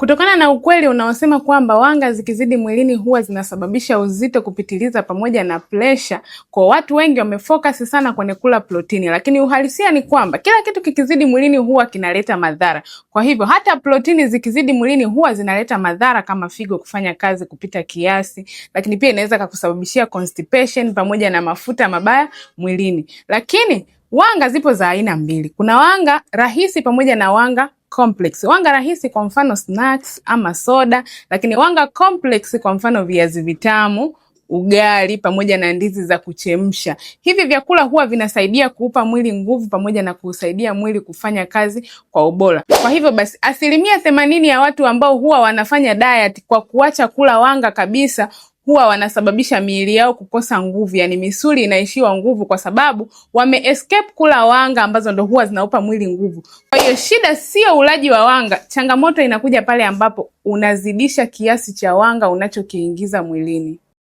Kutokana na ukweli unaosema kwamba wanga zikizidi mwilini huwa zinasababisha uzito kupitiliza pamoja na presha, kwa watu wengi wamefocus sana kwenye kula protini, lakini uhalisia ni kwamba kila kitu kikizidi mwilini huwa kinaleta madhara. Kwa hivyo hata protini zikizidi mwilini huwa zinaleta madhara kama figo kufanya kazi kupita kiasi, lakini pia inaweza kukusababishia constipation pamoja na mafuta mabaya mwilini. Lakini wanga zipo za aina mbili, kuna wanga rahisi pamoja na wanga complex. Wanga rahisi kwa mfano snacks ama soda, lakini wanga complex kwa mfano viazi vitamu, ugali pamoja na ndizi za kuchemsha. Hivi vyakula huwa vinasaidia kuupa mwili nguvu pamoja na kuusaidia mwili kufanya kazi kwa ubora. Kwa hivyo basi, 80% ya watu ambao huwa wanafanya diet kwa kuacha kula wanga kabisa huwa wanasababisha miili yao kukosa nguvu, yani misuli inaishiwa nguvu kwa sababu wame escape kula wanga ambazo ndo huwa zinaupa mwili nguvu. Kwa hiyo shida sio ulaji wa wanga, changamoto inakuja pale ambapo unazidisha kiasi cha wanga unachokiingiza mwilini.